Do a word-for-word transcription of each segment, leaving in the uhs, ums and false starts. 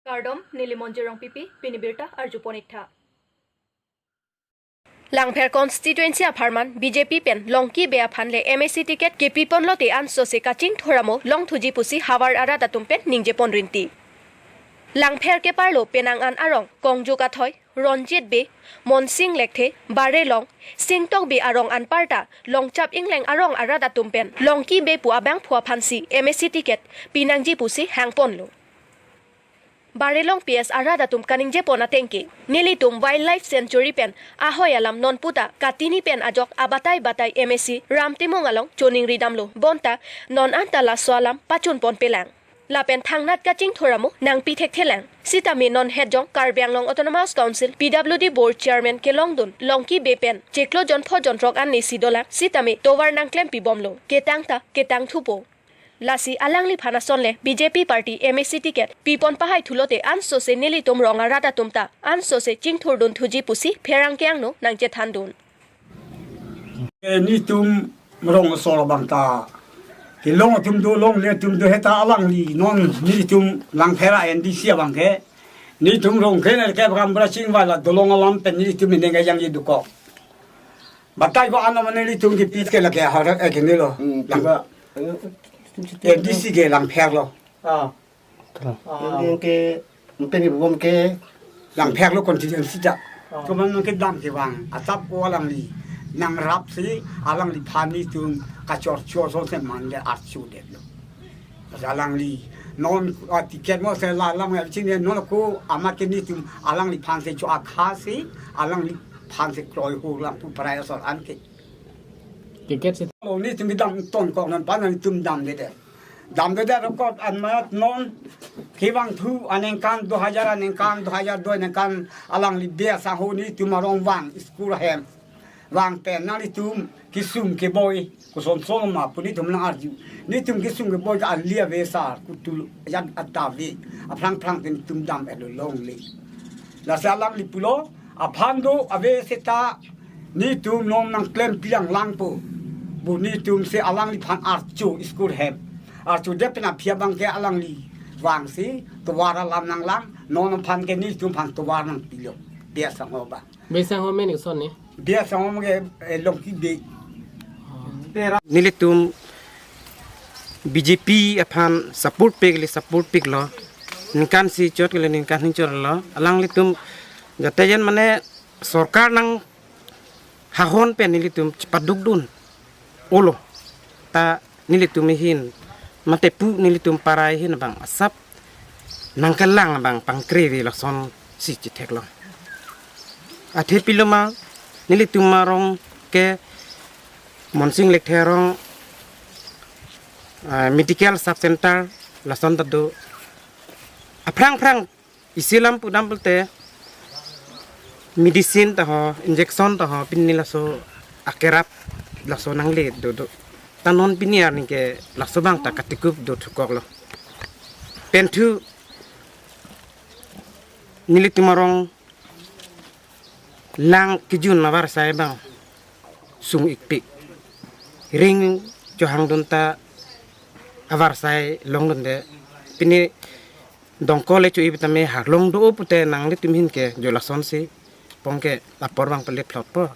Kardom, neli Monjir Rongpipi, pini birta arjupon iktha. Langpher constituency apharman B J P pen Longki Bey aphan le M A C ticket kepipon lote ansose kachingthur amo longthuji pusi havar arat atum pen ningjepon rinti. Langpher keparlo penang an arong Kongju Kathoi, Ronjit Bey, Monsing Lekthe, Barelong, Singtokbi arong anparta Longchap Ingleng arong arat atum pen Longki Bey pu abangphu aphansi M A C ticket pinangji pusi hangponlo. Barelong P S arat atum kaningjepon ateng ke, nelitum Wildlife Sanctuary pen ahoi alam nonputa katini pen ajok abatai batai M A C Ram Timung along choningri damlo, bonta non anta laso alam pachunponpelang. Lapen thangnat kachingthur amo nangpi thekthelang. Sitame non hetjong Karbi Anglong Autonomous Council P W D Board Chairman kelongdun Longki Bey pen chiklo jon pho jon throk an nesi dolang, sitame tovar nangklempibomlo. Ketang ta ketang thupo. Lasi alangliphan asonle B J P party M A C ticket pipon pahai thulote ansose nelitum rong arat atum ta ansose chingthurdunthuji pusi pherangke angno nangchethandun. Eh, nelitum rong asor abang ta kelong atum do, longle atum do, heta alangli non nelitum Langpher a N D C abang ke nelitum rong ke ne ke bram bra chingvai la dolong alam pen nelitum ineng kayang ye dukok. Batai ko ano mane nelitum kepit ke lake har eh kene lo. Hmm, Lang- tiba. N D C ke Langpher lo. Ah. Ah. Yang ke, mungkin ibu ke Langpher lo constituency ta. Ah. Keman ke dam kevang, asap ko alangli nangrapsi alangliphan nelitum kachor chor sonse manle archudetlo. Alangli non, ah, ticket mo se la alam ya chini non ko amat ke nelitum alangliphanse cho akhasi alangliphanse kroihur lang pu prai asor an ke. Ticket si. Lo nelitum kedam tonkok non pan nelitum damdedet. Damdedet record an mat non kevangthu aningkan dua hajar aningkan dua hajar dua aningkan alangli Bey asangho nelitum arong vang school ahem vang pen nanglitum kesung keboi kosonson ma pu nelitum nangarju. Nelitum kesung keboi ke ali ave sar kutul ajat atave aphrang phrang pen nelitum dam-etlo longle. Lasi alangli pulo aphan do ave seta nelitum non nangklempi langlangpo. Bu nelitumsi alangliphan archo school hem. Archodet pen aphi abang ke alangli vangsi tovar alam nanglang, non aphan ke nelitum aphan tovar nangpilo. Bey asangho ba. Bey asangho men ison ni? Bey asangho ke, eh, Longki Bey. Nelitum B J P aphan support pik le support piklo. Ningkan si chot ke le ningkan hini chotlo. Alanglitum jatayan mane sorkar nanghahon pen nelitum chepadukdun. Olo. Ta nelitum ahin mate pu nelitum parai ahin abang asap nangkelang abang pangkre ave lasonsi chetheklo. Athe pilo ma nelitum arong ke Monsing Lekthe arong, ah, medical sub center lason ta do. Aphrang phrang isi alam pudam pulote medicine ta ho, injection ta ho, pini laso akerap laso nangle dodo. Ta non pini arni ke laso abang ta katikup dothukoklo. Pen thu nelitum arong lang kejun avarsai abang sung-ikpik. Ring chohangdun ta avarsai longdunde. Pini dongkol le cho-i tame harlong do pute nanglitum ahin ke jo lasonsi pong ke apor abang pelephlotpo.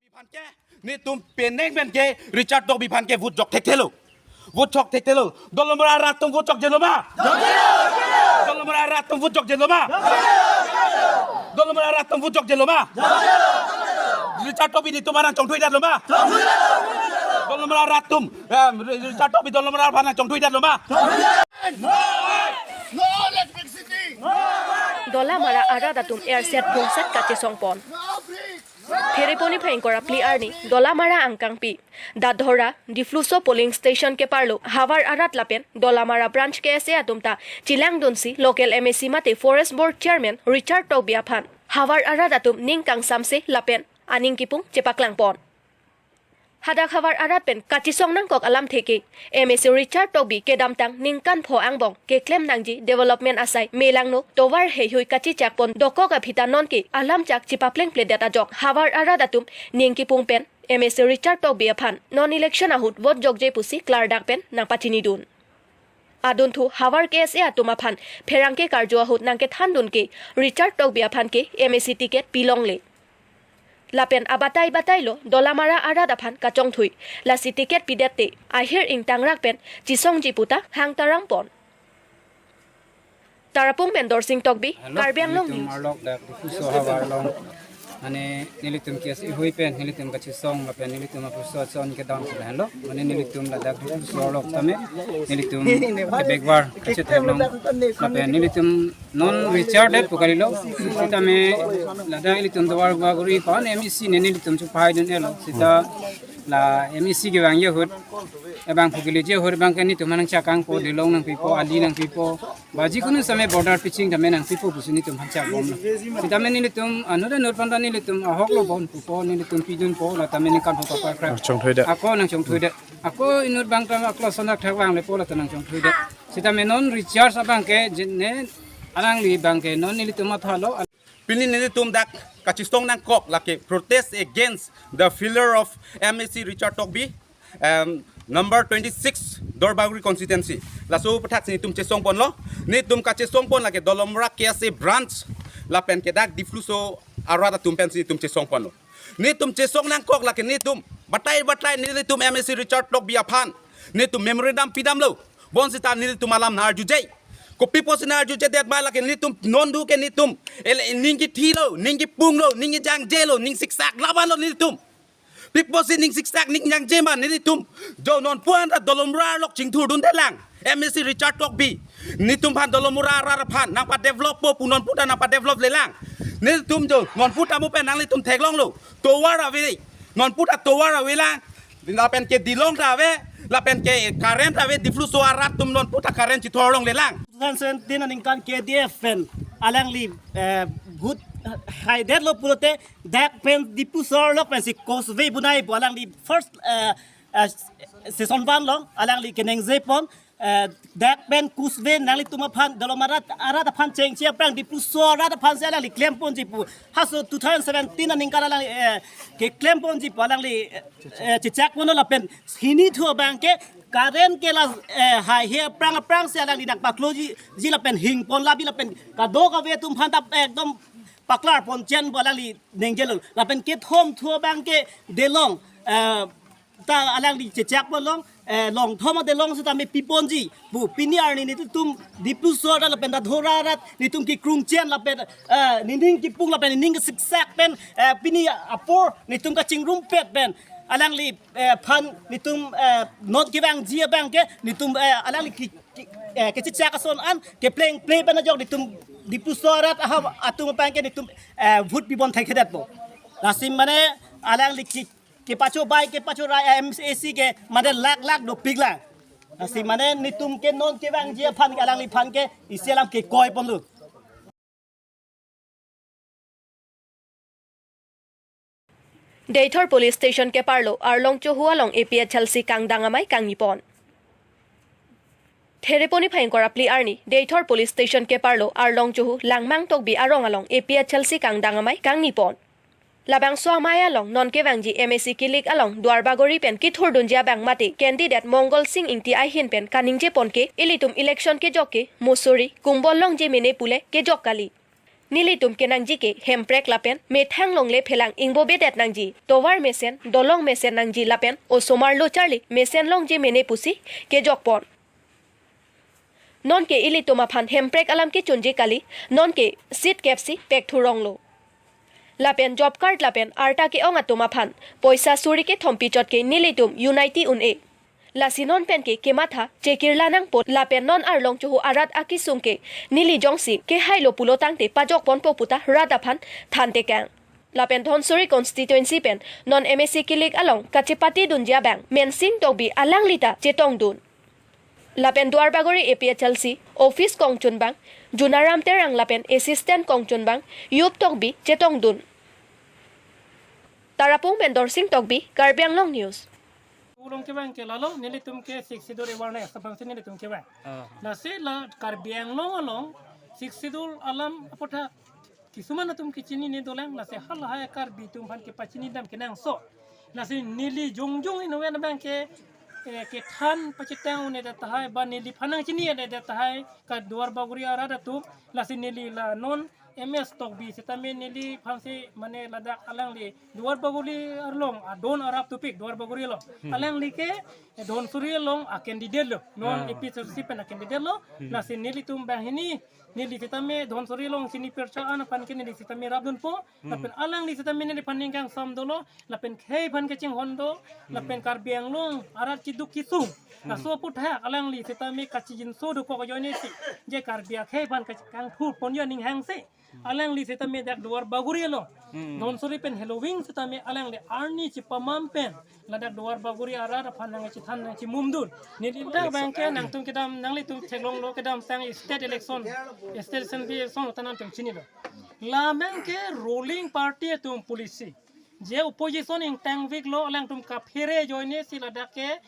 Biphan ke, nelitum penang pen ke Richard Tokbi aphan ke vote jok thekthelo. Vote jok thekthelo. Dolamara arat atum vote jokjelo ma? Dolamara arat atum vote jokjelo ma? Dolamara arat atum vote jokjelo ma? Richard Tokbi nelitum aphan nangchongthuidetlo ma? Dolamara arat atum, em, Richard Tokbi Dolamara aphan nangchongthuidetlo ma? Dolamara arat atum erset bongset kachesongpon. Phereponi phai ingkoi ra phli arni Dolamara angkangpi Dadhora, Dipluso polling station keparlo havar arat lapen Dolamara branch K S A atum ta chelangdunsi local M A C mate Forest Board Chairman Richard Tokbi aphan havar arat atum ning kangsamse lapen aning kipung chepaklangpon. Hadak havar arat pen kachesong nangkok alamthe ke M A C Richard Tokbi kedamtang ningkan pho angbong keklem nangji development asai melangno tovar heihui kachechakpon dokok aphi ta nonke alamchak chepaplengpledet ajok havar arat atum ning kipung pen M A C Richard Tokbi aphan non election ahut vote jokje pusi klardak pen nangpachinidun. Adunthu havar K S A atum aphan pherangke karju ahut nangkethandun ke Richard Tokbi aphan ke M A C ticket pilongle. Lapen abatai batai lo Dolamara arat aphan kachongthui. Lasi ticket pidet te ahir ingtangrak pen chisongji puta hang taram pon. Tarapung pen Dorsing Tokbi, Hello, Karbi Anglong nelitum News. Arlok dak Diphu Sohar arlong. Mane nelitum K S A hui pen nelitum kachisong lapen nelitum apuso chon kedam pen lo. Mane nelitum ladak Diphu Sohar arlok tame nelitum kebekvar kachetheklong. Lapen nelitum non Richard det pu kalilo. Sitame ladak nelitum Duarbagori pan M A C ne nelitum chupai dun elo. Sita la M A C kevangji ahut, abang pu keleji ahut abang ke nelitum nangchakangpo, delong nangpipo, ali nangpipo, ba jikunu same border pitching tame nangpipo pusi nelitum hachak bomlo. Sitame nelitum anut anut panta nelitum ahok lo bon pupo, nelitum pidunpo, la tame ningkan ho kapar krak. Nangchongthui det. Ako nangchongthui det. Ako inut abang tame aklo sonak thak vanglepo, la ta nangchongthui det. Sitame non Richard abang ke jin ne alangli abang ke non nelitum mathalo. Pini nelitum dak kachisong nangkok lake protest against the failure of M A C Richard Tokbi, um, number twenty-six Duarbagori constituency. Laso aputhak si nelitum chesong ponlo. Nelitum kachesong pon lake Dolamara K S A branch lapen ke dak Diphu Sohar arat atum pen si nelitum chesong ponlo. Nelitum chesong nangkok lake nelitum batai batai nelitum M A C Richard Tokbi aphan nelitum memorandum pidamlo. Bonsita nelitum alam nang-arjuje. Kopi pusi nang-arjuje det ma lake nelitum non du ke nelitum. Ele ning kethilo, ning kepunglo, ning jangjelo, ning siksak labanlo nelitum. Pi pusi ning siksak ning jangje ma nelitum. Jo non pu anta Dolamara arlok chingthurdunde lang. M A C Richard Tokbi. Nelitum aphan Dolamara arat aphan nangpadeveloppo pu non puta nangpadevelop le lang. Nelitum jo non puta mo pen nanglitum theklonglo. Tovar ave. Non puta tovar ave lang. Lapen ke dilong ta ave, lapen ke current ave, Diphu Sohar arat atum non puta current chithorlongle lang. Two thousand seventeen aningkan K D F pen alangli, eh, vote haidetlo pulote dak pen Diphu Sohar arlok pensi causeway bonaipo alangli first, eh, eh, session one along alangli keningje pon, eh, dak pen causeway nanglitum aphan Dolamara arat aphan chengche aphrang Diphu Sohar arat aphansi alangli klem ponji pu. Halaso two thousand seventeen aningkan alangli, eh, keklem ponji pu alangli, eh, chechak ponlo lapen hini thu abang ke current ke la, eh, haihe aphrang aphrangsi alangli nangpakloji, ji lapen hing pon labi lapen kadokave atum aphan ta ekdom paklar pon chen pu alangli ningjelo. Lapen kethom thu abang ke delong, eh, ta alangli chechak ponlong, eh, longthom adelong sitame piponji pu. Pini arni nelitum Diphu Sohar arat lapen Dolamara arat nelitum kekrung chen lapen, eh, nening kepung lapen nening kesiksak pen, eh, pini apor nelitum kachingrumpet pen alangli, eh, aphan nelitum, eh, non kevangji abang ke nelitum, eh, alangli ke, ke, eh, kechechak ason an keplengple pen ajok nelitum Diphu Sohar arat aha atum abang ke nelitum, eh, vote pibom thekthedetpo. Lasi mane alangli ke kepachobai kepachorai M A C ke mane lak lak dopik lang. Lasi mane nelitum ke non kevangji aphan ke alangliphan ke isi alam kekoi ponlo. Deithor Police Station keparlo Arlong Chohu along A P H L C kangdang amei kangni pon. Thereponi phai ingkoi ra phli arni, Deithor Police Station keparlo Arlong Chohu Langmang Tokbi arong along A P H L C kangdang amei kangni pon. Labangso amei along non kevangji M A C kilik along Duarbagori pen kethurdunji abang mate candidate Mongol Sing Ingti ahin pen kaningje pon ke ilitum election kejok ke Mussoorie, Kumbol longji mene pule kejok kali. Nelitum kenangji ke hemprek lapen methang longle phelang ingbobedet nangji, tovar mesen, dolong mesen nangji lapen osomar lo charli mesen longji mene pusi kejok pon. Non ke ilitum aphan hemprek alam kechunji kali, non ke seat kepsi pekthuronglo. Lapen job card lapen arta ke-ong atum aphan poisa suri kethom pichot ke nelitum unity un-e. Lasi non pen ke kematha chekirla nangpo lapen non Arlong Chohu arat akesung ke neli jongsi kehailo pulo tangte pajok ponpo puta rat aphan thantekang. Lapen Dhansiri constituency pen non M A C kilik along kachepatedunji abang Mensing Tokbi alangli ta chetongdun. Lapen Duarbagori A P H L C office kongchunbang Junaram Terang lapen assistant kongchunbang Yup Tokbi chetongdun. Tarapung pen Dorsing Tokbi, Karbi Anglong News. Ulong kevang ke lalo, nelitum ke Sixth Schedule awareness, abangsi nelitum kevang. Ah. Lasi la Karbi Anglong along, Sixth Schedule alam aputhak, kisuman atum kechinine dolang, lasi halahai Karbi atum aphan kepachini dam kenangsot. Lasi neli jongjong inutvet abang ke, Eh, kethan pachetang un-edet tahai, ba neliphan nangchini-edet tahai, ka Duar Bagori arat atum, lasi neli la non M S Tokbi sitame neliphansi mane ladak alangli Duar Bagori along adon arap tupik Duar Bagori along. Hmm. Alangli ke, eh, Dhansiri along a candidate lo, non Ah. A P H L C pen a candidate lo, Hmm. lasi nelitum banghini, neli sitame Dhansiri along chini pircha an aphan ke neli sitame rapdunpo, Hmm. lapen alangli sitame neliphan ning kangsam dolo, lapen khei aphan kachinghon do, lapen Karbi Anglong arat chiduk kisung. Laso aputhak alangli sitame kachijinso dokok ajoine si. Je Karbi akhei aphan kachikangthur ponji aning hangsi. Alangli sitame dak Duar Bagori along. Hmm. Dhansiri pen heloving sitame alangli arni chipamam pen. Ladak Duar Bagori arat aphan nangchethan nangchimumdun. Neli dak abang ke nangtum kedam nanglitum theklonglo kedamtang state election. State assembly election ta nangtum chinilo. La abang ke ruling party atum policy. Je opposition ingtangvik lo alangtum kaphere ajoine si ladak ke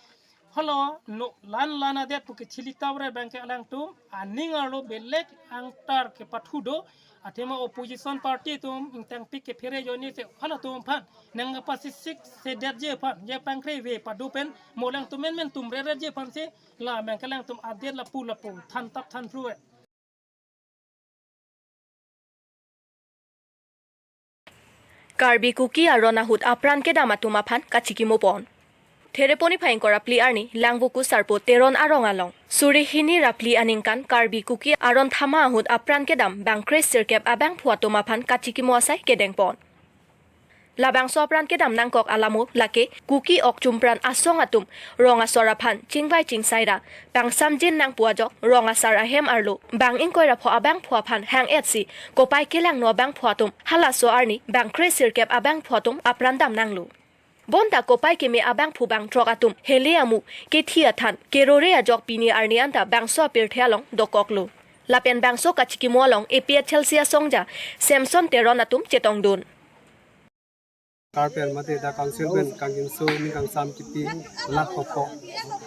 holo no lan lan adet pu kechili tawre abang ke alangtum aning arlo belek angtar kepathu do athema opposition party atum ingtangpik kephere ajoine si halatum aphan nangkapasisik sedet je aphan je pangkre ve padu pen mo alangtum menmen tum reret je aphan si la abang ke alangtum adet lapu lapu thantap thanpru. Karbi Kuki aron ahut apran kedam atum aphan kachikimo pon. Thereponi phainkor apli arni Langvoku Sarpo Teron arong along. Suri hini ra phli aningkan Karbi Kuki aron thama ahut apran kedam bangkre sirkep abangphu atum aphan kachikimo asai kedeng pon. Labangso apran kedam nangkok alamo lake Kuki ok chumpran asong atum rong asor aphan chingvai chingsai ra pangsamjin nangpu ajok rong asar ahem arlo bang ingkoi ra pho abangphu aphan hang-et si kopai kelangno abangphu atum halaso arni bangkre sirkep abangphu atum apran dam nanglo. Bonta kopai keme abangphu bangthrok atum hele amu kethi athan kerore ajok pini arni anta bangso apirthe along dokoklo. Lapen bangso kachikimo along A P H L C asongja Samson Teron atum chetongdun. Karpen mate dak council pen kangjinso ning kangsam kipi lakh pho pho.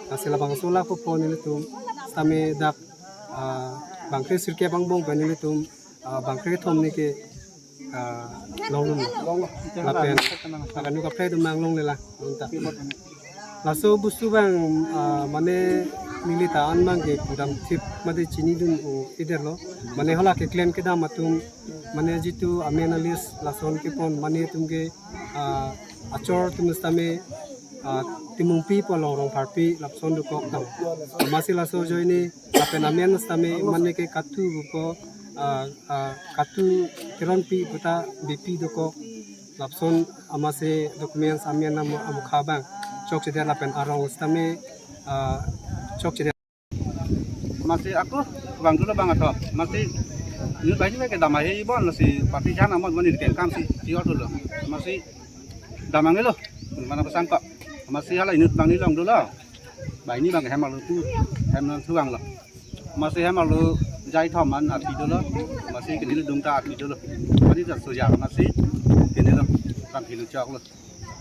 Lasi labangso lakh pho pho nelitum sitame dak, ah, bangkre sirkep angbong pen nelitum, ah, bangkre kethom ni ke, ah, longlun. Lapen akanu kaprek atum nang longlelang. Laso bostu abang, ah, mane neli ta an abang ke pudam thip mate chinidun-o-edet lo. Mane hala keklem kedam atum mane jitu amen a-list lason kepon mane atum ke, ah, achor atum sitame, ah, Timungpi pu along Rongpharpi lapuson dokok tang. Amatsi laso ajoine lapen amen sitame mane ke Katu pu ko, ah, ah, Katu Teronpi puta B P dokok lapuson amatsi documents amen am-, amukha abang chokchedet lapen arong sitame, ah, chokchedet. Amatsi ako bang dolo bang ato. Amatsi inut banghini kedam ahe ibon lasi party jan amot mani kengkam si tior dolo. Amatsi dam angelo. Mana pasang kok. Amatsi hala inut banghini long dolo. Banghini abang hem arlo tu. Hem nang thuang lo. Amatsi hem arlo jai thom an arpi dolo. Amatsi kini lo dung ta arpi dolo. Mani ta soja amatsi kini lo. Tam hilu chok lo.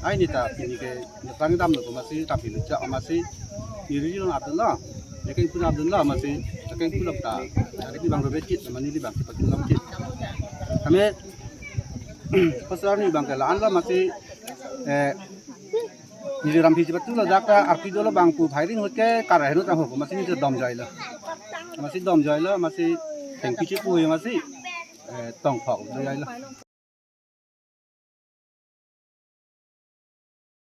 Ai ni ta pini ke nepang dam lo amatsi ta pini chok amatsi iri lo abdul lo. Lekeng pun abdul lo amatsi lekeng pun ta. Ari ni bang robet kit mani ni bang patu lam kit. Kami pasal ni bang ke la-an lo amatsi, eh, ni ram phi patu lo dak ta arpi dolo bang pu firing hot ke kar henu ta ho amatsi ni dom jai lo. Amatsi dom jai lo amatsi tengpi chi pu amatsi, eh, tong phok do jai lo.